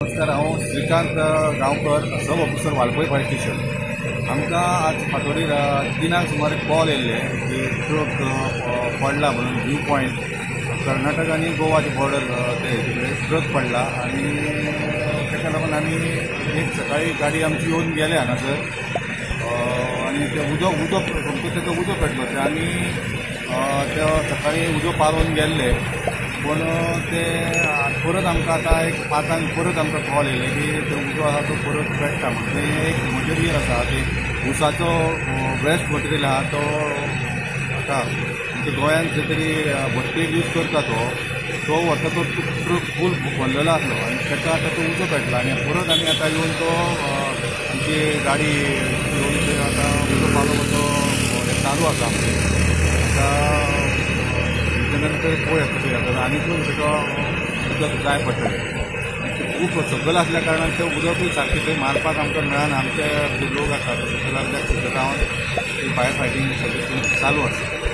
नमस्कार, हांव Shrikant Gaonkar, sub officer, Valpoi fire station. आमकां आज फांतोडीर 3 सुमार कॉल येयल्ले की ट्रक पडला म्हणून. व्यू पॉयंट, कर्नाटक आनी गोवाचे बॉर्डर, ते कडेन ट्रक पडला आनी ताका लागून आमी एक सकाळी गाडी आमची येवन गेले हांगासर आनी ते उदक उदक सामको ताका उजो पेटलो. ते आमी ते सकाळी उजो पालोवन गेल्ले, पूण ते परत आमकां आतां एक 5 परत आमकां कॉल येयले की ते उजो आसा तो परत पेट्टा म्हणून. तें एक मटेरियल आसा, ते ऊसाचो वेस्ट मटेरियल आसा, तो आतां आमच्या गोंयांत खंय तरी भट्टेक यूज करता. तो तो व्हरता, तो ट्रक फूल भरलेलो आसलो आनी ताका आतां तो उजो पेटला आनी परत आमी आतां येवन तो आमची गाडी येवन ते आतां उजो पालोवपाचो चालू आसा आमचें. आतां तेन्ना नंतर पळोवया कशें जाता. आनीकूय ताका उदक जाय पडटलें. खूब सकयल आसल्या कारणान तें उदकूय सारकें थंय मारपाक आमकां मेळना. आमचे जे लोक आसात ते सकयल अर्द्याक सकयल रावन ती फायर फायटींग सगळें चालू आसा.